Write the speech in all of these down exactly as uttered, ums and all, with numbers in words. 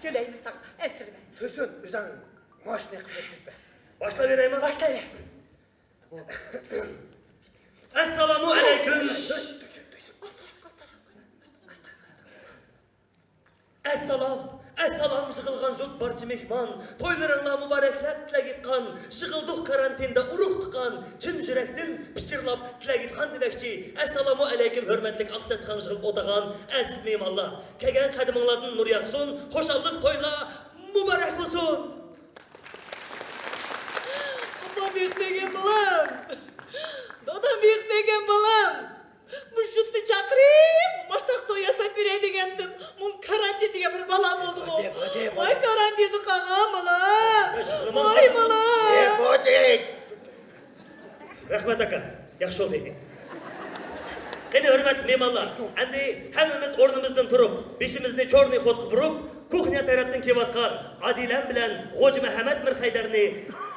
تۆلەيمىز ساڭا، ئەنسىرىمە. تۇرسۇن، ئۆزۈڭ ماشىنا قىلىپ بەر. باشلاۋېرەيمۇ؟ باشلاۋەر. ئەسسالامۇ ئەلەيكۇم. ئەسسالام، ئەسسالام، يىغىلغان يۇرت بارچە مېھمان. تويلىرىڭلار مۇبارەكلەپ تىلەك ئېيتقان. يىغىلدۇق كارانتىندا ئۇرۇق-تۇغقان. چىن يۈرەكتىن پىچىرلاپ تىلەك ئېيتقان دېمەكچى. ئەسسالامۇ ئەلەيكۇم، ھۆرمەتلىك ئاق دەستىخانغا يىغىلىپ ئولتۇرغان ئەزىز مېھمانلار. كەلگەن قەدىمىڭلاردىن نۇر ياغسۇن، خۇشاللىق تويلار مۇبارەك بولسۇن! ئاپام يىغلىغان بالام، دادام يىغلىغان بالام، مۇشۇ يۇرتنى چاقىرىپ، ماشتاق توي ياساپ بېرەي دېگەنتىم. مۇ كارانتىن دېگەن بىر بالا بولدىغۇ. ۋاي، كارانتىندا قالغان بالام. ۋاي بالام. رەھمەت، ئاكا. ياخشى بولدى. قېنى، ھۆرمەتلىك مېھمانلار، ئەمدى ھەممىمىز ئورنىمىزدىن تۇرۇپ، بېشىمىزنى چورنى خوتقا بۇرۇپ، كۇخنيا تەرەپتىن كېلىۋاتقان ئادىلەم بىلەن غوجىمەمەت مىرخەيدەرنى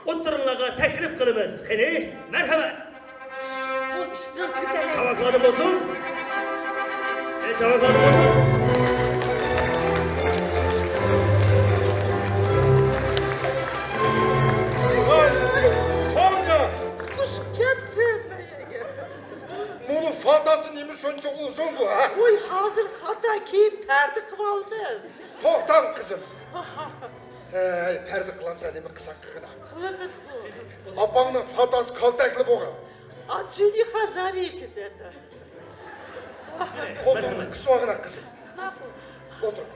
ئوتتۇرىڭلارغا تەكلىپ قىلىمىز. قېنى، مەرھەمەت! تور ئىشىكنىڭ كۆتەرلەي. چاۋاكلاردىن بولسۇن. قېنى، چاۋاكلاردىن بولسۇن. ۋاي، سونيا! قۇتۇلۇشۇپ كەتتىم مەن يەنە. مۇنۇ فاتاسى نېمە شۇنچە ئۇزۇن بۇ، ھە؟ ۋوي، ھازىر فاتا كىيىپ پەردە قىلىۋالىمىز. توختاڭ، قىزىم. ھەي، پەردە قىلامسەن، نېمە قىلساڭ قىلغىنا. قىلىمىزغۇ. ئاپاڭنىڭ فاتاسى كالتەكلا بولغان. От жениха зависит это. قولتۇقنى قىسىۋالغىنا، قىزىم. ماقۇل. ئولتۇر.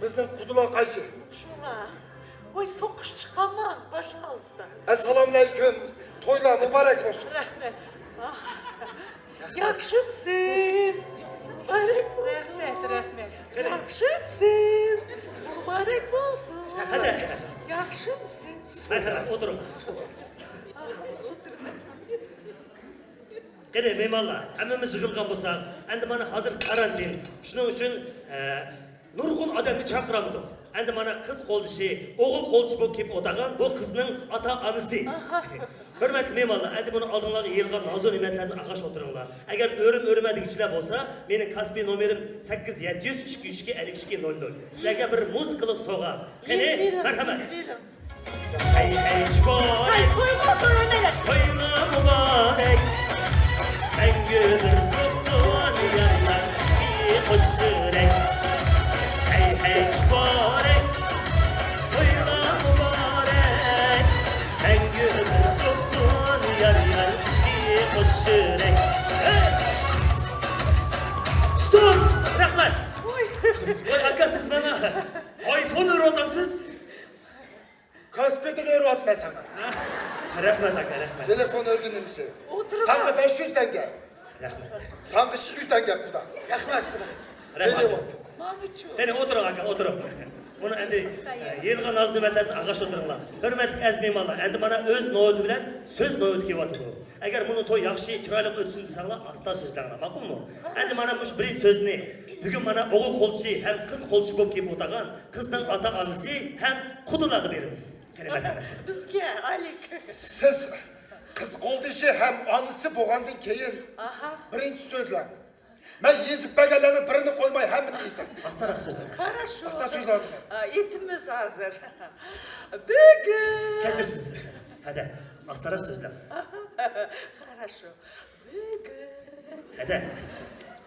بىزنىڭ قۇدىلار قايسى؟ شۇلار. ۋوي، سوقۇش چىقارماڭ، пожалуйста. ئەسسالامۇئەلەيكۇم. تويلار مۇبارەك بولسۇن. رەھمەت. ياخشىمسىز؟ مۇبارەك بولسۇن. رەھمەت، رەھمەت. ياخشىمسىز؟ مۇبارەك بولسۇن. ياخشىمسىز؟ مەرھەمەت، ئولتۇرۇڭ. ئولتۇرۇڭ. قېنى، مېھمانلار، ھەممىمىز يىغىلغان بولساق، ئەمدى مانا ھازىر كارانتىن. شۇنىڭ ئۈچۈن، ئە، نۇرغۇن ئادەمنى چاقىرامدۇق. ئەمدى مانا قىز قولدىشى، ئوغۇل قولدىشى بولۇپ كېلىپ ئولتۇرغان بۇ قىزنىڭ ئاتا-ئانىسى. ئاھا. ھۆرمەتلىك مېھمانلار، ئەمدى بۇنىڭ ئالدىڭلارغا يىغىلغان نازۇ نېمەتلەردىن ئالغاش ئولتۇرۇڭلار. ئەگەر ئۆرۈم ئۆرۈمە دېگۈچىلەر بولسا، مېنىڭ كاسپىي نومۇرۇم سەككىز يەتتە يۈز ئىككى يۈز ئىككى ئەللىك ئىككى نول نول. سىلەرگە بىر مۇزىكىلىق سوۋغا. قېنى، مەرھەمەت. ھەي، ھەي، چىپورەك. تويلار مۇبارەك. مەڭگۈ بىر تۇرسۇن يارلار، ئىككى قوش يۈرەك. ھەي، ھەي، چىپورەك. تويلار مۇبارەك. مەڭگۈ بىر تۇرسۇن يار، يار، ئىككى قوش يۈرەك. ھەي! ستوپ! رەھمەت! ۋوي، ئاكا، سىز ماڭا ئايفون ئۆرۈۋاتامسىز؟ كاسپىتىنى ئۆرۈۋاتىمەن ساڭا. رەھمەت، ئاكا، رەھمەت. تېلېفون ئۆرگىنىمسىز؟ ئولتۇرۇڭ. ساڭا بەش يۈز تەڭگە. رەھمەت. ساڭا ئىككى يۈز تەڭگە، قۇدا. رەھمەت، قۇدا. رەھمەت. قېنى، ئولتۇرۇڭ، ئاكا، ئولتۇرۇڭ. بۇنى ئەمدى، ئە، يىغىلغان نازۇ نېمەتلەردىن ئالغاش ئولتۇرۇڭلار. ھۆرمەتلىك ئەزىز مېھمانلار، ئەمدى مانا ئۆز نۆۋىتى بىلەن سۆز نۆۋىتى كېلىۋاتىدۇ. ئەگەر بۇنىڭ توي ياخشى، چىرايلىق ئۆتسۇن دېسەڭلار، ئاستا سۆزلەڭلار، ماقۇلمۇ؟ ئەمدى مانا مۇشۇ بىرىنچى سۆزنى بۈگۈن مانا ئوغۇل قولدىشى ھەم قىز قولدىشى بولۇپ كېلىپ ئولتۇرغان قىزنىڭ ئاتا-ئانىسى ھەم قۇدىلارغا بېرىمىز. قېنى، مەرھەمەت. بىزگە، ئالىك. سىز قىز قولدىشى ھەم ئانىسى بولغاندىن كېيىن، ئاھا، بىرىنچى سۆزلەڭ. مەن يېزىپ بەرگەنلەرنىڭ بىرىنى قويماي ھەممىنى ئېيتىڭ. ئاستاراق سۆزلەڭ. خاراشو. ئاستا سۆزلەۋاتىمەن. ئا، ئېيتىمىز ھازىر. بۈگۈن. كەچۈرسىز. ھەدە، ئاستاراق سۆزلەڭ. خاراشو. بۈگۈن. ھەدە،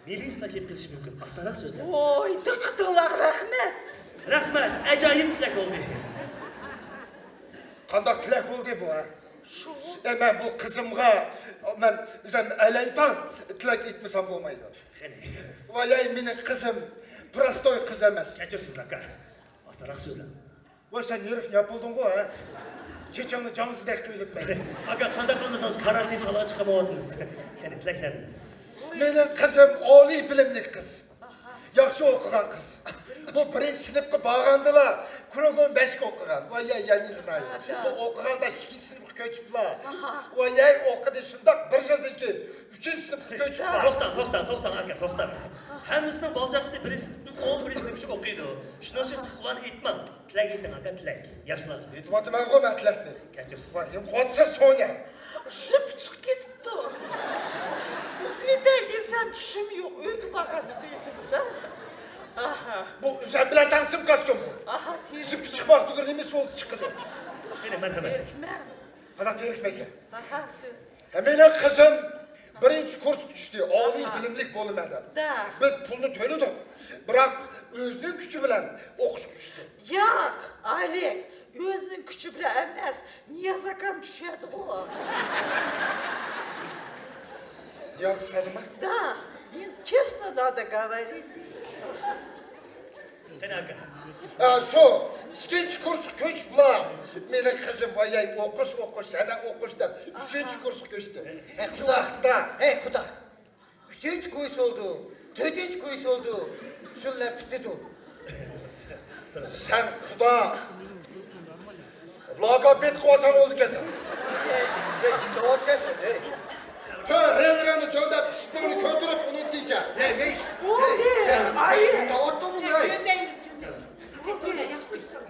مىلىسلا كېلىپ قېلىشى مۇمكىن. ئاستاراق سۆزلەڭ. ۋوي، دىققىتىڭلارغا رەھمەت. رەھمەت، ئاجايىپ تىلەك بولدى. قانداق تىلەك بولدى بۇ، ھە؟ شۇ. ئە، مەن بۇ قىزىمغا، مەن ئۆزۈم ئەلەيتان تىلەك ئېيتمىسام بولمايدۇ. قېنى. ۋايەي، مېنىڭ قىزىم پروستوي قىز ئەمەس. كەچۈرسىز، ئاكا. ئاستاراق سۆزلەڭ. ۋاي، سەن ھېرىپ ياپىلدىڭغۇ، ھە؟ چېچىڭنى جاڭزىدەك قىلىۋېلىپمەن. ئاكا، قانداق قىلمىسىڭىز، كارانتىن تالاغا چىقالمايۋاتىمىز. قېنى، تىلەكلەردىن. مېنىڭ قىزىم ئالىي بىلىملىك قىز. ياخشى ئوقۇغان قىز. بۇ بىرىنچى سىنىپقا بارغاندىلا كروگون بەشكە ئوقۇغان. ۋاي، ياي، ياي، نېزىناي. بۇ ئوقۇغاندا ئىككىنچى سىنىپقا كۆچۈپلا. ۋاي، ياي، ئوقۇدى، شۇنداق بىر يىلدىن كېيىن ئۈچىنچى سىنىپقا كۆچۈپلا. توختاڭ، توختاڭ، توختاڭ، ئاكا، توختاڭ. ھەممىسىنىڭ بالا-چاقىسى بىرىنچى سىنىپتىن ئون بىرىنچى سىنىپقىچە ئوقۇيدۇ. شۇنىڭ ئۈچۈن سىز ئۇلارنى ئېيتماڭ. تىلەك ئېيتىڭ، ئاكا، تىلەك. ياخشىلارغا. ئېيتىۋاتىمەنغۇ مەن تىلەكنى. كەچۈرسىز. ۋاي، نېمە قىلىۋاتىسەن، سونيا؟ ژىپى چىقىپ كېتىپتۇ. ئۈزۈۋېتەي دېسەم، چۈشۈم يوق. ئۆيگە بارغاندا ئۈزۈۋېتىمىز، ھە؟ ئاھا. بۇ ئۆزۈم بىلەن تەڭسىم كاستيۇم بۇ. ئاھا، تېرىكمەن. زىپى چىقماقتا تۇرۇپ نېمىسى بولسا چىقىدۇ. قېنى، مەرھەمەت. تېرىكمەن. قانداق تېرىكمەيسەن؟ ئاھا، سۆز. ھە، مېنىڭ قىزىم بىرىنچى كۇرسقا چۈشتى، ئالىي ئاھا. بىلىملىك بولىمەن دەپ. دە. بىز پۇلنى تۆلىدۇق، بىراق ئۆزىنىڭ كۈچى بىلەن ئوقۇشقا چۈشتى. ياق، ئالىي، ئۆزىنىڭ كۈچى بىلەن ئەمەس، نىياز ئاكام چۈشەدىغۇ. نىياز چۈشەدىمۇ؟ Да, men честно надо говорить. قېنى ئاكا. ئا، شۇ ئىككىنچى كۇرسقا كۆچۈپلا مېنىڭ قىزىم ۋاياي ئوقۇش، ئوقۇش، يەنە ئوقۇش دەپ ئۈچىنچى كۇرسقا كۆچتى. ھە، خۇدا. خۇدا. ھە، خۇدا. ئۈچىنچى كۇرس بولدى، تۆتىنچى كۇرس بولدى، شۇنىلا پۈتتى. سەن خۇدا لاگاپېد قىلىۋالساڭ بولىدىكەنسەن. ھەي، يىنداۋاتىسەن، ھەي. تۆ رېڭ-رېڭنى جۆندەپ، ئىسمىڭنى كۆتۈرۈپ ئۇنىڭدىن كەل. ھەي، ھەي، بولدى، ھەي، ئايى. يىنداۋاتتىڭمۇ، ھەي؟ يۆندەيمىز، يۆندەيمىز. بولدى، ياخشى تۇرسۇن.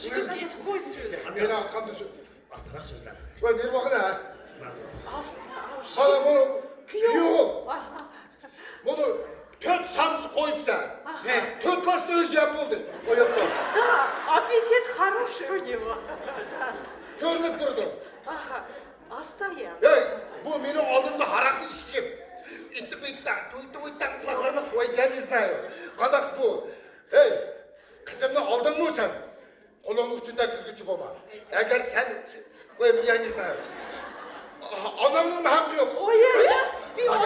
يىگىت قوي سۆز. مېنىڭ ئارقامدا شۇ ئاستىراق سۆزلەڭ. ۋاي، نېمە بولغان ھە؟ ئاستا. مانا بۇ كۈيىۋى. ئاھا. بۇنى تۆت سامسا قويۇپسەن. ئاھا. ھە، تۆت كلاسنى ئۆزى يەپ بولدى. قويۇپتۇ. Да, аппетит хороший у него. Да. كۆرۈنۈپ تۇرىدۇ. ئاھا. ئاستا يە. ھەي، بۇ مېنىڭ ئالدىمدا ھاراقنى ئىچىپ، ئىتتىپ-ئىتتاق، تۇيتۇپ-ئىتتاق قىلغانلىق، ۋاي، я не знаю. قانداق بۇ؟ ھەي، قىزىمنى ئالدىڭمۇ سەن؟ قولۇڭنى ئۇچۇن تەگكۈزگۈچى بولما. ئەگەر سەن، ۋاي، يا не знаю. ئاناڭنىڭمۇ ھەققى يوق. ئوي، ئوي، ئوي.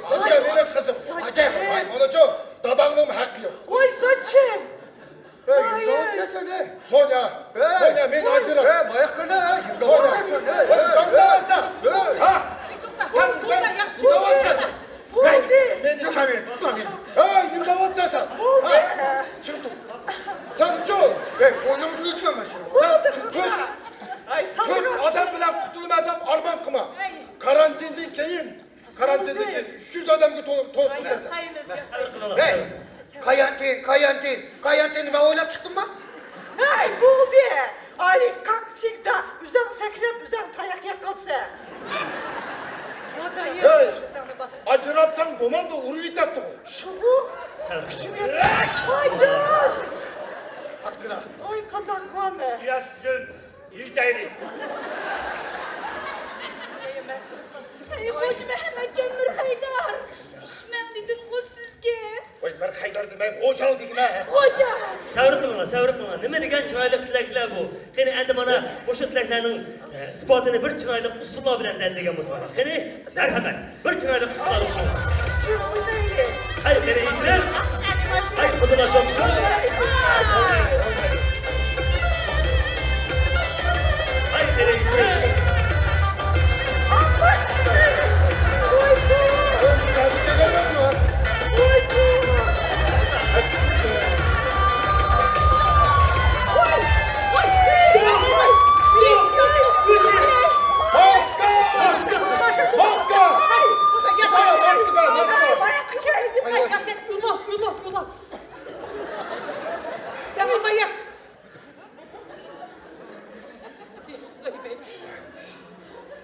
سەن مېنىڭ قىزىم. ئوي، مانا شۇ، داداڭنىڭمۇ ھەققى يوق. ئوي، зачем؟ ھەي، يىنداۋاتىسەن، ھەي. سونيا. ھەي. سونيا، مېنى ئاجرات. ھەي، باياققىنا، ھەي، يىنداۋاتىسەن، ھەي. ھەي، سەن يىنداۋاتىسەن. ھە؟ سەن، سەن يىنداۋاتىسەن. ھەي، مېنى چىقار، توختا، مېنى. ھەي، يىنداۋاتىسەن سەن. ھە؟ چىڭ تۇر. سەن چۇ. ھەي، بۇنىڭ ئۆتمە ماشىنا. سەن تۆت، ئاي، تۆت ئادەم بىلەن قۇتۇلىمەن دەپ ئارمان قىلما. ئەي. كارانتىندىن كېيىن، كارانتىندىن كېيىن ئۈچ يۈز ئادەمگە توي، توي قىلىسەن سەن. ياسايمىز، ياسايمىز. ھەي، كارانتىن، كارانتين، كارانتىننى مەن ئويلاپ چىقتىممۇ؟ ھەي، بولدى. ئالىي، как всегда، ئۆزۈڭ سەكرەپ، ئۆزۈڭ تاياق يەپ قالىسەن. ھەي، ئاجراتساڭ بولمامدۇ، ئۇرۇۋېتەتتىغۇ. شۇغۇ. سەن كۈچۈڭ يەتمەس. ۋايجان! پاسكىنا. ۋاي، قانداق قىلامەن؟ ياش ئۈچۈن يېتەيلى. ئەي، خوجا مەھەممەتجان مىرخەيدار، ئىچمەڭ دېدىمغۇ سىزگە. ۋاي، مىرخەيدار دېمەي، غوجاڭ دېگىنە. غوجاڭ. سەۋر قىلىڭلار، سەۋر قىلىڭلار. نېمە دېگەن چىرايلىق تىلەكلەر بۇ. قېنى، ئەمدى مانا مۇشۇ تىلەكلەرنىڭ، ئە، ئىسپاتىنى بىر چىرايلىق ئۇسسۇللار بىلەن دەلىللىگەن بولساڭلار. قېنى، مەرھەمەت. بىر چىرايلىق ئۇسسۇللار ئۈچۈن. ھەي، قېنى، يېشىلىم. ھەي، خۇدىلا شوخشۇ. ھەي، قېنى، يېشىلىم.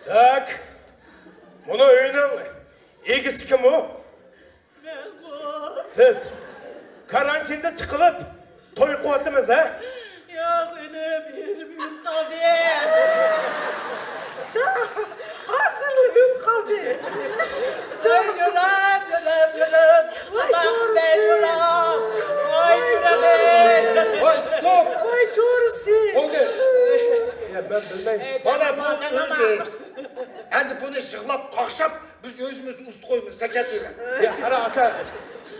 تاك، مۇنۇ ئۆينىڭ ئىگىسى كىم ئۇ؟ سىز كارانتىندا تىقىلىپ توي قىلىۋاتىمىز، ھە؟ ياق، ئىنىم، ئېرىم ئۆلۈپ قالدى. ھازىرلا ئۆلۈپ قالدى. ۋاي، جۇرام، جۇرام، جۇرام. ۋاي، جۇرام. ۋاي، جۇرام. ۋاي، ستوپ. ۋاي، جورىسى. بولدى. يا، مەن بىلمەي. مانا بۇ ئۆلدى. ئەمدى بۇنى يىغلاپ، قاقشاپ، بىز ئۆزىمىز ئۇزىتىپ قويىمىز، سەكەت دېگەن. يا، قارا ئاكا،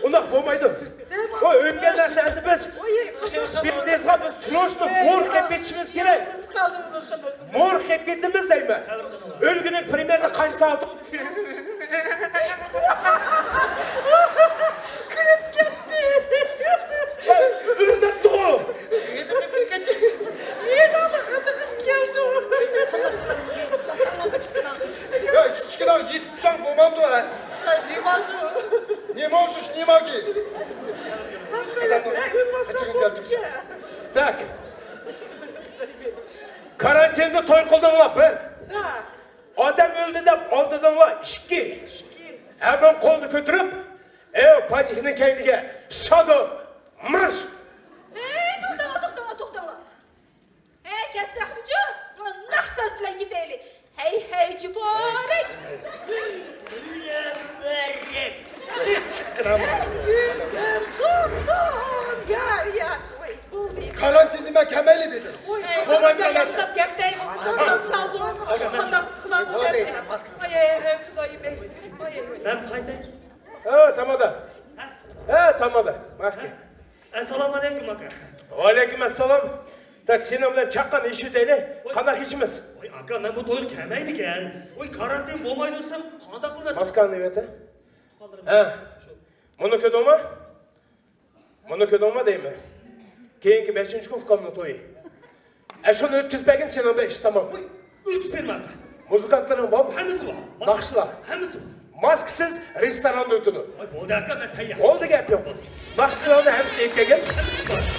ئۇنداق بولمايدۇ. ئۇ ئۆلگەن نەرسە ئەمدى بىز بىلدىزغا بىز سروشنو مور قىلىپ كېتىشىمىز كېرەك. مور قىلىپ كېتىمىز دەيمەن. ئۆلگۈنىڭ پرېميېرىنى قانچە سائەت؟ كۈلۈپ كەتتى. ئۆلمەپتىغۇ. غىدىقىپ كەتتى. مېنىڭمۇ غىدىقىم كەلدى. يا، كىچىككىنە يېتىپ تۇرساڭ بولمامدۇ، ھە؟ Не можешь, не могу. Так. كارانتىندا توي قىلدىڭلار، بىر. ئادەم ئۆلدى دەپ ئالدىدىڭلار، ئىككى. ھەممە قولنى كۆتۈرۈپ، ئەي، پاجىكنىڭ كەينىگە، شادو، مارش! ئەي، توختاڭلار، توختاڭلار، توختاڭلار. ھەي، كەتسەكمىچۇ، مۇنداق ساز بىلەن كېتەيلى. ھەي، ھەي، جۇبارەك. چىققىنا. گۈللەر سولسۇن، يار، يار. ۋاي، بولدى. كارانتىندا مەن كەلمەيلى دېدىم. ۋاي، بولمايدىغان نەرسە. ياخشىلاپ گەپلەش. توختاپ سالدۇڭ. قانداق قىلامىز؟ ۋاي، ۋاي، خۇدايىم، ۋاي، ۋاي. مەن قايتاي. ھە، تامادا. ھە، تامادا. ماخكى. ئەسسالامۇ ئەلەيكۇم، ئاكا. ۋەئەلەيكۇم ئەسسالام. تاك، سېنىڭ بىلەن چاققان ئىش ئۆتەيلى. ۋاي. قانداق ئىشىمىز؟ ۋاي، ئاكا، مەن بۇ تويغا كەلمەيدىكەن. ۋاي، كارانتىن بولمايدۇ دېسەم، قانداق قىلىۋەت؟ ماسكاڭنى ئېۋەت، ھە. ھە. مۇنى كۆردۈڭمۇ؟ مۇنى كۆردۈڭمۇ دەيمەن. كېيىنكى بەشىنچى كۇن ئۇكامنىڭ تويى. ئە، شۇنى ئۆتكۈزۈپ بەرگىن، سېنىڭ بىلەن ئىش تامام. ۋاي، ئۆتكۈزۈپ بېرىمەن، ئاكا. مۇزىكانتلىرىڭ بارمۇ؟ ھەممىسى بار. ناخشىچىلار؟ ھەممىسى بار. ماسكىسىز رېستوراندا ئۆتىدۇ. ۋاي، بولدى، ئاكا، مەن تەييار. بولدى، گەپ يوق. ناخشىچىلارنى ھەممىسىنى ئېلىپ كەلگىن. ھەممىسى بار.